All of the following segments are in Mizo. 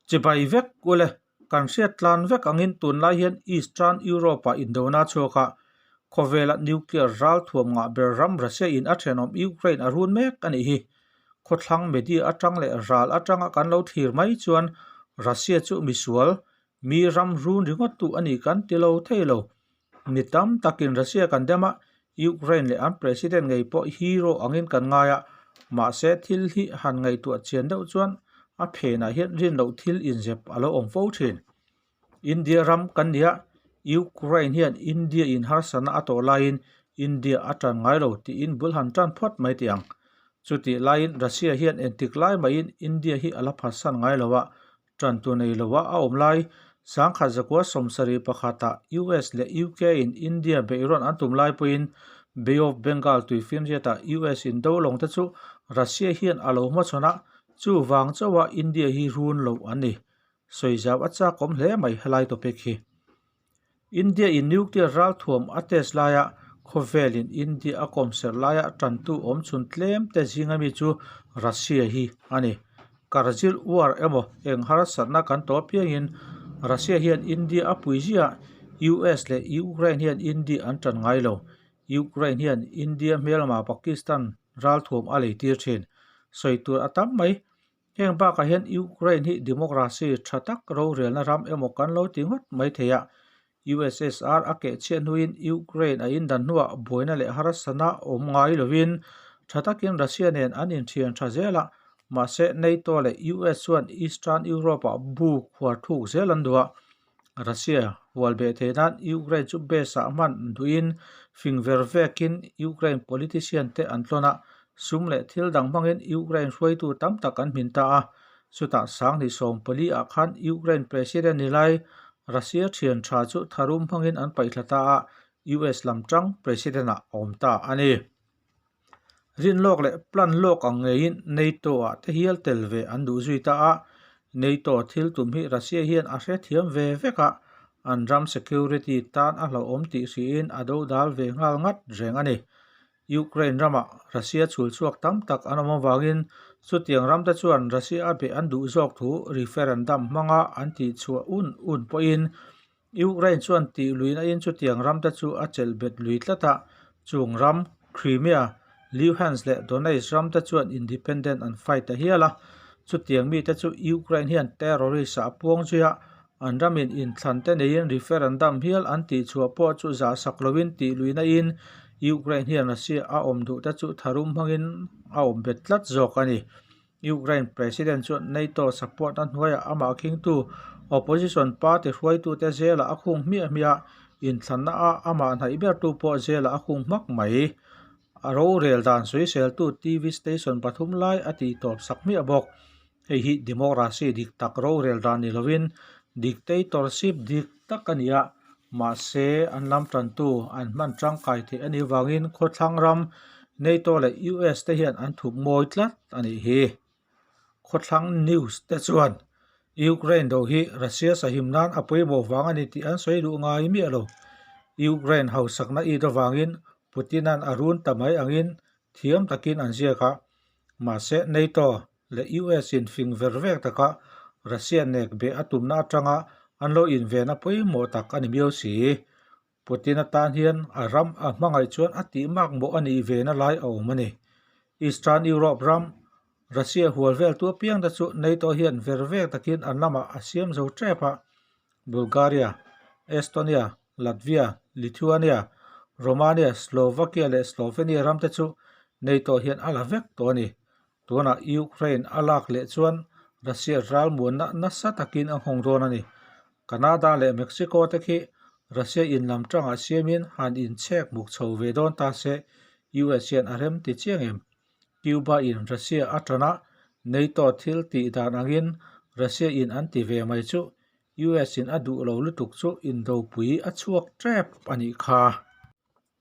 Chibai vek ule, kan hriat tlan vek angin tunlai hian Eastern Europe-ah indona a chhuak a, khawvela nuclear ral thuam ngah ber ram Russia in a thenawm Ukraine a run mek a nih hi. Khawthlang media atang leh ral atanga kan lo thlir mai chuan Russia chu misual, mi ram run ringawt tu a nih kan ti lo thei lo. Mi tam takin Russia kan dem a, Ukraine leh an president ngei pawh hero angin kan ngai a, mahse thil hi han ngaihtuah chian deuh chuan a phenah hian rin loh thil inzep a lo awm fo thin. India ram kan ni a, Ukraine hian India in harsatna a tawh laiin India a tan ngai lo tiin bul han tan phawt mai tih ang. Chutih laiin Russia hian entik lai mahin India hi a la phatsan ngai lo a, Tantu nei loa a awm lai, sangkhat zakua 71 ah US leh UK in India beihrawn an tum lai pawhin Bay of Bengal tuifinriatah US in do lawng te chu Russia hian a lo hmachhawn a, chuvang chauha India hi run loh an ni. Sawi zau a chakawm hle mai helai topic hi. India in nuclear ralthuam a test laia khawvelin India a kawmserh laia tantu awm chhun tlem te zinga mi chu Russia hi a ni. Kargil war emaw eng harsatna kan tawh apiangin Russia hian India a pui ziah US leh Ukraine hian India an tan ngai lo. Ukraine hian India hmelma Pakistan ralthuam a lei tir thin. Sawi tur a tam mai. Heng bakah hian Ukraine hi democracy tha tak rorelna ram emaw kan lo ti ngawt mai thei a, USSR a keh chhiat hnuin Ukraine a indan hnuah buaina leh harsatna awm ngai lovin tha takin Russia nen an inthian tha zel a, mahse NATO leh US chuan Eastern Europe-ah bu khuar thuk zel an duh a, Russia hual beh theih nan Ukraine chu base-ah hman duhin fing ver vekin Ukraine politician te an tlawn a, sum leh thil dang hmangin Ukraine hruaitu tam tak an hmin ta a. Chutah sanghnih 14 ah khan Ukraine president ni lai Russia thian tha chu tharum hmangin an paihthla ta a, US lam tang president ah a awm ta a ni. Rin lawk leh plan lawk ang ngeiin NATO ah te hial tel ve an duh zui ta a, NATO thil tum hi Russia hian a hrethiam ve vek a, an ram security tan a hlauhawm tih hriin a dodal ve nghal ngat reng a ni. Ukraine ramah Russia chhul chhuak tam tak an awm avangin chutiang ramte chuan Russia a beh an duh zawk thu referendum hmanga an tihchhuah un un pawhin Ukraine chuan tih luihna in chutiang ramte chu a chelh bet lui tlat a, chung ram, Crimea, Luhansk leh Donetsk ramte chuan independent an fight ta hial a. Chutiang mite chu Ukraine hian terrorist ah a puang zui a, an ramin inthlan te neiin referendum hial an tihchhuah pawh chu zahsak loin tih luihna in Ukraine hian Russia a awm duh te chu tharum hmangin a awm bet tlat zawk a ni. Ukraine President chuan NATO support a hnuaiah amah khingtu opposition party hruaitute zelah a khung hmiah hmiah a, inthlanna a amah hnaih bertu pawh zelah a khung hmak mai. A rorel dan sawiseltu TV station pathum lai a tih tawp sak hmiah bawk. Hei hi democracy dik tak rorel dan ni lovin dictatorship dik tak a ni a, mahse an lam tantu an hman tangkai theih a nih avangin khawthlang ram NATO leh US te hian an thup mawi tlat a nih hi. Khawthlang news te chuan Ukraine do hi Russia sahim nan a pawimawh vang a ni tih an sawi duh ngai miah lo. Ukraine hausakna it avangin Putin-a'n a run ta mai angin thiam takin an ziak a, mahse NATO leh US in fing ver vek taka Russia nek beh a tumna atanga an lo inven a pawimawh tak a ni miau si. Putin atan hian a ram a hmangaih chuan a tih mak mawh a nih ve na lai a awm a ni. Eastern Europe ram, Russia hual vel tu apiang te chu NATO hian ver vek takin an lamah a siam zo tep a, Bulgaria, Estonia, Latvia, Lithuania, Romania, Slovakia leh Slovenia ram te chu NATO hian a la vek tawh a ni. Tunah Ukraine a lak leh chuan Russia ralmuanna nasa takin a nghawng dawn a ni. Canada leh Mexico te khi Russia in lam tangah siamin han inchhek muk chho ve dawn ta se US hian a rem ti chiang em? Cuba in Russia a tan a, NATO thil tih dan angin Russia in an ti ve mai chu US in a duh lo lutuk chu indopui a chhuak tep a nih kha.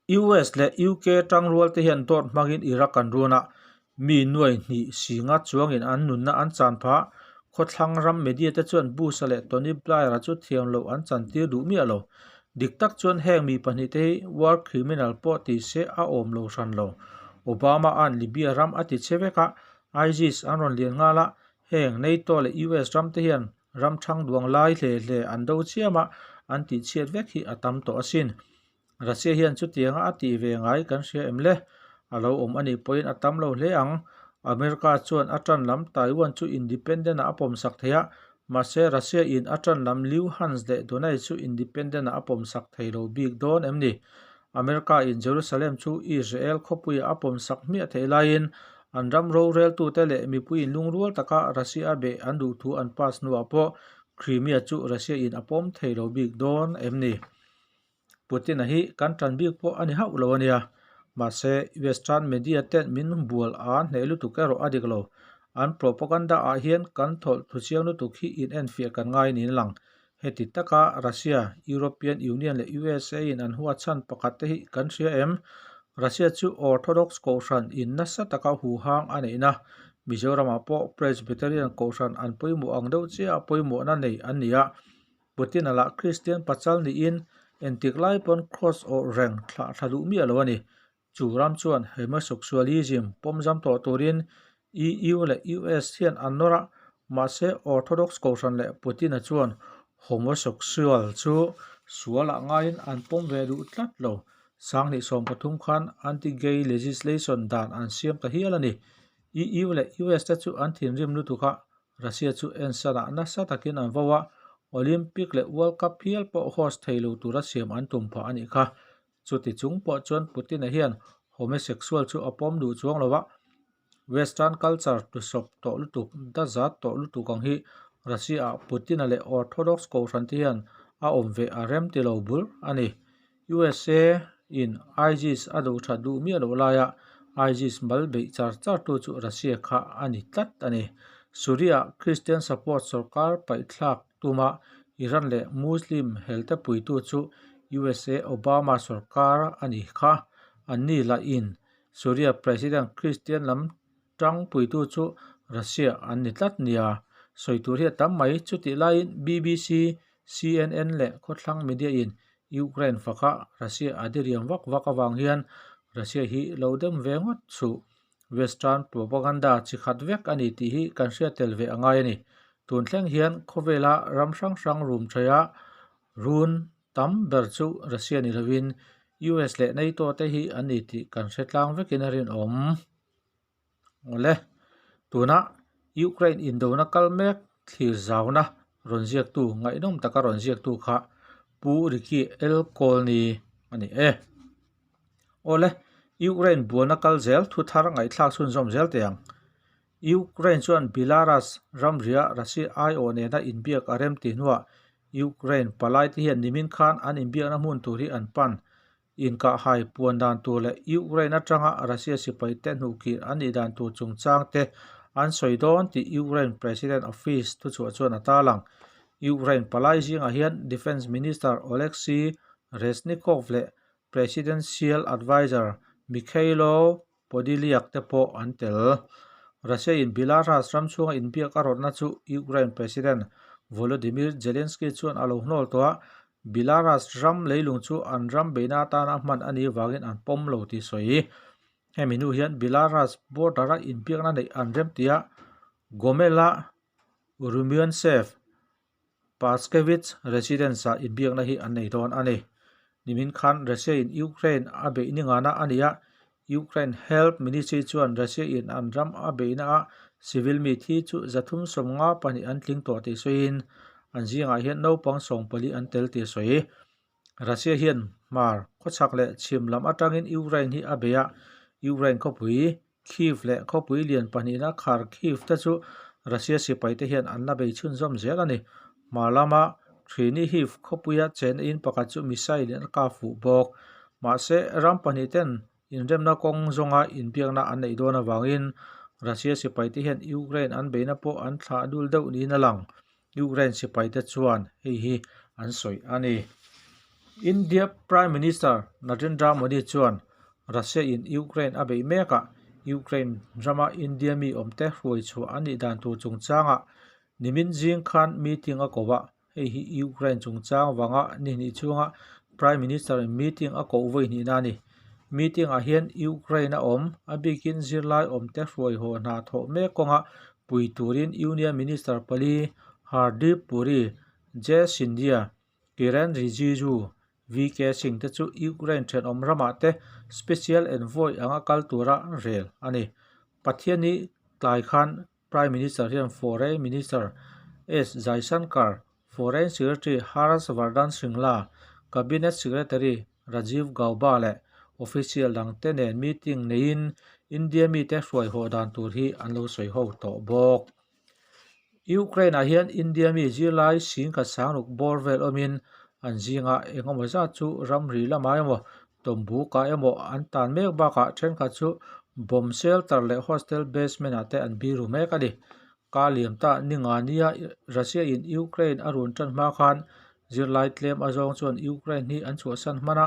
US leh UK tangrual te hian dawt hmangin Iraq an run a, mi nuai hnih singa chuangin an nunna an chan phah. Khawthlang ram media te chuan Bush-a leh Tony Blair-a chu thiam loh an chantir duh miah lo. Dik tak chuan heng mi pahnih te hi war criminal pawh ti se a awm lo hran lo. Obama-a'n Libya ram a ti che vek a, ISIS an rawn lian nghal a, heng NATO leh US ram te hian Ram thang duang lai hle hle an do chiam a, an tihchhiat vek hi a tam tawh asin. Russia hian chutianga a tih ve ngai kan hria em le? A lo awm a nih pawhin a tam lo hle ang. America chuan a tan lam Taiwan chu independent ah a pawmsak thei a, mahse Russia in a tan lam Luhansk leh Donetsk chu independent ah a pawmsak thei lo bik dawn em ni? America in Jerusalem chu Israel khawpuiah a pawmsak hmiah theih laiin an ram roreltute leh mipui in lungrual taka Russia a beh an duh thu an pass hnuah pawh Crimea chu Russia in a pawm thei lo bik dawn em ni? Putin-a hi kan tan bik pawh a ni hauh lo a nia. Mahse, Western media ten min bual a hneh lutuk erawh a dik lo. An propaganda ah hian kan thawlh thu chiang lutuk hi in enfiah kan ngai niin a lang. Heti taka Russia, European Union leh USA in an huat chhan pakhat te hi kan hria em? Russia chu Orthodox kohhran in nasa taka huhang a neihna, Mizoramah pawh Presbyterian kohhran an pawimawh ang deuh chiah a pawimawhna nei an ni a. Putin-a lah Kristian pachal niin entik lai pawn cross awrh reng thlah thla duh miah lo a ni. Chu ram chuan homosexualism pawmzam tawh turin EU leh US hian an nawr a, mahse Orthodox kohhran leh Putin-a chuan homosexual chu sualah ngaiin an pawm ve duh tlat lo. Sanghnih 13 khan anti-gay legislation dan an siam ta hial a ni. EU leh US te chu an thinrim lutuk a, Russia chu ensanah nasa takin an vo a, Olympic leh World Cup hial pawh host thei lo tura siam an tum phah a nih kha. Chuti chung pawh chuan Putin-a hian homosexual chu a pawm duh chuang lo a, Western culture tusawp tawh lutuk, dazat tawh lutuk ang hi Russia-ah Putin-a leh Orthodox kohhran te hian a awm ve a rem ti lo bur a ni. USA in ISIS a duh that duh miah loh laia ISIS mal beih char char tu chu Russia kha a ni tlat a ni. Syria Christian support sorkar paihthlak tuma Iran leh Muslim helte puitu chu USA Obama sorkar a ni kha. Anni lah in Syria President Christian lam tang puitu chu Russia an ni tlat nia. Sawi tur hi a tam mai. Chutih laiin BBC, CNN leh khawthlang media in Ukraine faka Russia a diriam vak vak avang hian Russia hi lo dem ve ngawt suh. Western propaganda chi khat vek a ni tih hi kan hriat tel ve a ngai a ni. Tun thleng hian khawvela ram hrang hrang rum thaia run tam ber chu Russia ni lovin US leh NATO te hi an ni tih kan hre tlang vekin a rinawm. Awle, tuna Ukraine indona kal mek thlir zauna rawn ziaktu ngaihnawm taka rawn ziaktu kha Pu Ricky L Kawlni a ni e. Awle, Ukraine bualna kal zel thu thar ngaihthlak chhunzawm zel teh ang. Ukraine chuan Belarus ramria Russia aiawh nena inbiak a rem tih hnuah Ukraine palaite hian nimin khan an inbiakna hmun tur hi an pan. Inkahhai puan dan tur leh Ukraine atanga Russia sipaite hnuhkir an nih dan tur chungchang te an sawi dawn tih Ukraine President Office thuchhuah chuan a tarlang. Ukraine palai zingah hian Defence Minister Oleksiy Reznikov leh Presidential Adviser Mykhailo Podolyak te pawh an tel. Russia-in Belarus ram chhunga inbiak a rawtna chu Ukraine President Volodymyr Zelensky chuan a lo hnawl tawh a, Belarus ram leilung chu an ram beihna atana hman a nih vangin an pawm lo tih sawi. Hemi hnu hian Belarus border-a inbiakna neih an rem tia Gomel-a Rumyantsev Paskevich residence-ah inbiakna hi an nei dawn a ni. Nimin khan Russia-in Ukraine a beih ni ngana a ni a, Ukraine Health Ministry chuan Russia-in an ram a beihnaah civil mi thi chu 352 an tling tawh tih sawiin, an zingah hian naupang 14 an tel tih a sawi. Russia hian hmar, khawchhak leh chhim lam atangin Ukraine hi a bei a, Ukraine khawpui Kyiv leh khawpui lian pahnihna Kharkiv te chu Russia sipaite hian an la bei chhunzawm zel a ni. Hmar lama Chernihiv khawpuia chenna in pakhat chu missile in a kap fuh bawk. Mahse, ram pahnih ten inremna kawng zawnga inbiakna an neih dawn avangin Russia sipaite hian Ukraine an beihna pawh an thlah dul deuh niin a lang. Ukraine sipaite chuan hei hi an sawi a ni. India Prime Minister Narendra Modi chuan Russia in Ukraine a beih mekah Ukraine rama India mi awmte hruai chhuah an nih dan tur chungchangah nimin zing khan meeting a ko a, hei hi Ukraine chungchang vanga ni hnih chhunga Prime Minister in meeting a koh vawi hnihna a ni. Meeting ah hian Ukraine a awm, a bikin zirlai awmte hruai haw hna thawh mek kawnga pui turin Union Minister pali Hardeep Puri, Jay Scindia, Kiren Rijiju, VK Singh te chu Ukraine thenawm ramah te Special Envoy anga kal tura rel a ni. Pathianni tlai khan Prime Minister hian Foreign Minister S Jaishankar, Foreign Secretary Harsh Vardhan Shringla, Cabinet Secretary Rajiv Gauba leh official dangte nen meeting neiin India mite hruai haw dan tur hi an lo sawi ho tawh bawk. Ukraine-ah hian India mi zirlai singkhat sangruk bawr vel awmin an zingah engemaw zat chu ramri lamah emaw Tawmbukah emaw an tan mek bakah thenkhat chu bomb shelter leh hostel basement ah te an biru mek a ni. Ka liam ta ni nga nia Russia in Ukraine a run tan hma khan zirlai tlem a zawng chuan Ukraine hi an chhuahsan hman a,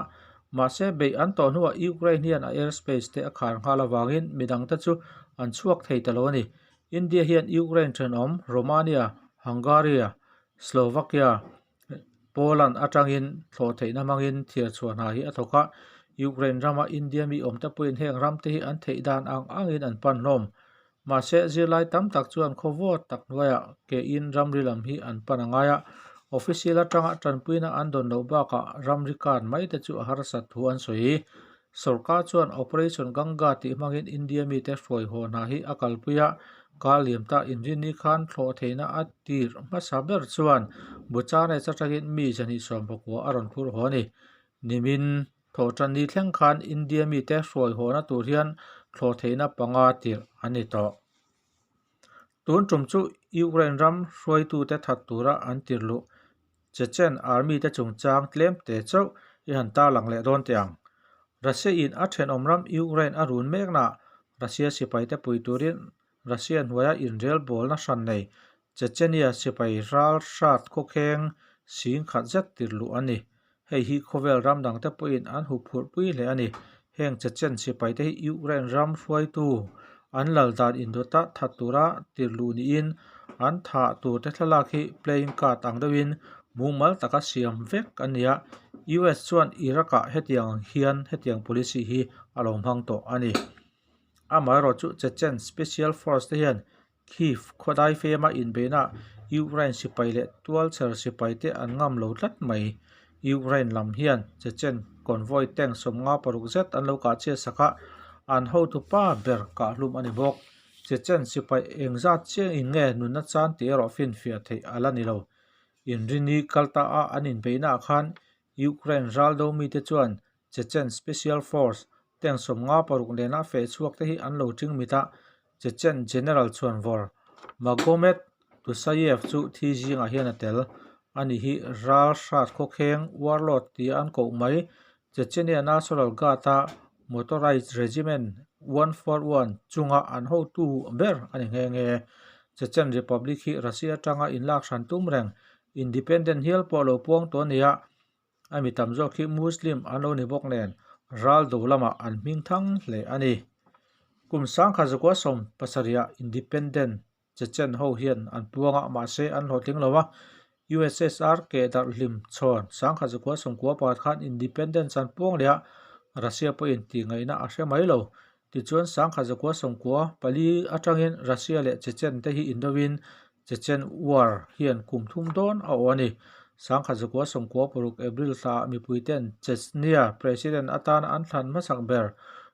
mahse beih an tawh hnuah Ukraine hian a airspace te a khar nghal avangin midang te chu an chhuak thei ta lo a ni. India hian Ukraine thenawm Romania, Hungary, Slovakia, Poland atangin thlawh theihna hmangin thiar chhuah hna hi a thawk a, Ukraine rama India mi awmte pawhin heng ramte hi an theih dan ang angin an pan hlawm. Mahse, zirlai tam tak chuan khawvawt tak hnuaiah ke in ramri lam hi an pan a ngai a, official atanga tanpuina an dawn loh bakah ramri kan mai te chu a harsat thu an sawi. Sorkar chuan Operation Ganga tih hmangin India mite hruai haw hna hi a kalpui a, kar liam ta inrinni khan thlawh theihna a tir hmasa ber chuan Bucharest atangin mi zahnih sawmpakua a rawn phur haw a ni. Nimin thawhtanni thleng khan India mite hruai hawna tur hian thlawh theihna panga tirh a ni tawh. Tun tum chu Ukraine ram hruaitute that tura an tirh luh Chechen Army te chungchang tlem te chauh i han tarlang leh dawn teh ang. Russia in a thenawm ram Ukraine a run meknaah Russia sipaite pui turin Russia hnuaia inrelbawlna hran nei Chechenia sipai ral hrat khawkheng singkhat zet tirh luh a ni. Hei hi khawvel ram dangte pawhin an huphurhpui hle a ni. Heng Chechen sipaite hi Ukraine ram hruaitu an lal dan indawta that tura tirh luh niin an thah turte thlalak hi playing card ang deuhin mumal taka siam vek a ni a. US chuan Iraq-ah hetiang ang hian hetiang policy hi a lo hmang tawh a ni. Amaherawhchu Chechen Special Force te hian Kyiv khawdai fema inbeihna Ukraine sipai leh tualchher sipaite an ngam lo tlat mai. Ukraine lam hian Chechen convoy tank 56 zet an lo kah chhiat sak a, an hotu pa ber kahhlum a ni bawk. Chechen sipai engzat chiang in nge nunna chan tih erawh finfiah theih a la ni lo. Inrini kal ta a an inbeihnaah khan Ukraine raldo mite chuan Chechen Special Force tank 56 nena feh chhuak te hi an lo ṭing mit a, Chechen General chhuanvawr Magomed Tusayev chu thi zingah hian a tel. Ani hi ral hrat khawkheng warlord tia an koh mai Chechenia National Guard-a Motorized Regiment 141 chunga an hotu ber a ni nghe nghe. Chechen Republic hi Russia atanga inlak hran tum reng independent hial pawh lo puang tawh a ni a, A mi tam zawk hi Muslim an lo ni bawk nen ral do lamah an hming thang hle a ni. Kum sangkhat zakua sawm pasarihah independent Chechen ho hian an puang a, mahse an hlawhtling lo a. USSR keh darh hlim chhawn sangkhat zakua sawmkua pakhat khan independence an puang leh a, Russia pawhin tih ngaihna a hre mai lo. Tichuan sangkhat zakua sawmkua pali atangin Russia leh Chechen te hi indovin Chechen War hian kum thum dawn a awh a ni. Sangkhat zakua sawmkua paruk April thlaah mipuiten Chechnya President atana an thlan hmasak ber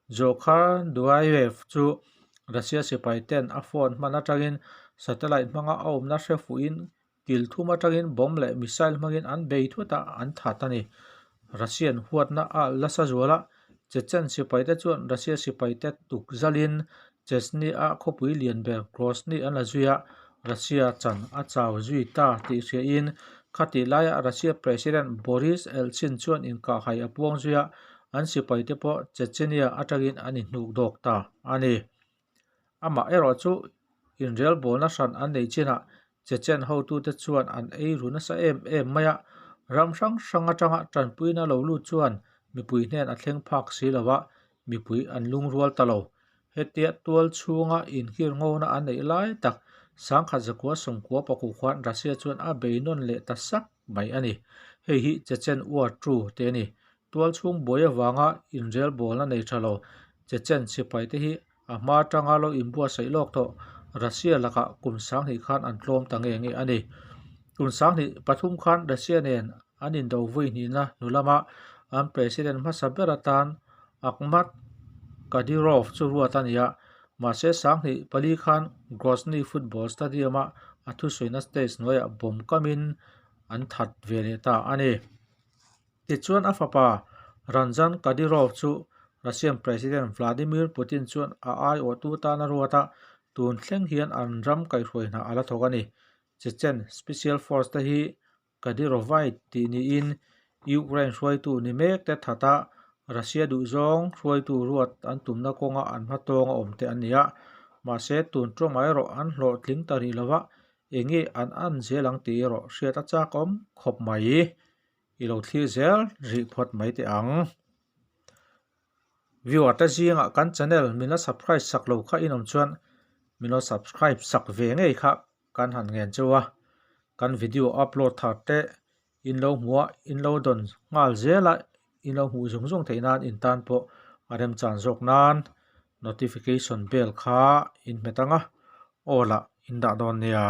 Dzhokhar Dudayev chu Russia sipaiten a phone hman atangin satellite hmanga a awmna hre fuhin kil thum atangin bomb leh missile hmangin an bei thut a, an that a ni. Russian huatna a lasa zual a, Chechen sipaite chuan Russia sipaite tuk zalin Chechnya khawpui lian ber Grozny an la zui a, Russia chan a chau zui ta tih hriain khatih laia Russia President Boris Eltsin chuan inkahhai a puang zui a, an sipaite pawh Chechnya atangin an inhnuk dawk ta a ni. Amah erawh chu inrelbawlna hran an neih chinah Chechen hotute chuan an ei ru nasa em em mai a, ram hrang hrang atanga tanpuina lo lut chuan mipui hnen a thleng phak si lo a, mipui an lungrual ta lo. Hetia tual chhunga inhir ngona an neih lai tak sangkhat zakua sawmkua pakuk khan Russia chuan a bei nawn leh ta sak mai a ni. Hei hi Chechen War Two te a ni. Tual chhung buai avanga inrelbawlna nei tha lo Chechen sipaite hi a hma atanga lo inbuatsaih lawk tawh Russia lakah kum sanghnih khan an tlawm ta nge nge a ni. Kum 2003 khan Russia nen an indo vawi hnihna hnu lama an president hmasa ber atan Akhmat Kadyrov chu ruat a ni a, mahse 2004 khan Grozny football stadium-a a thusawiina stage hnuaiah bomb kamin an that ve leh ta a ni. Tichuan a fapa Ramzan Kadyrov chu Russian President Vladimir Putin chuan a aiawhtu tan a ruat a, tun thleng hian an ram kaihhruai hna a la thawk a ni. Chechen Special Force te hi Kadyrovite tih niin Ukraine hruaitu ni mek te that a, Russia duhzawng hruaitu ruat an tumna kawnga an hmatawng a awm te an ni a. Mahse tun tawngah erawh an hlawhtling ta rih lova, enge an an zel ang tih erawh hriat a chak awm khawp mai. I lo thlir zel rih phawt mai teh ang. Viewer te zingah kan channel min la subscribe sak lo kha in awm chuan min lo subscribe sak ve ngei kha kan han ngen cheu a. Kan video upload thar te in lo hmuh a, in lo dawn nghal zel a, in lo hmuh zung zung theih nan in tan pawh a remchan zawk nan notification bell kha in hmet ang a, aw lah in dah dawn nia.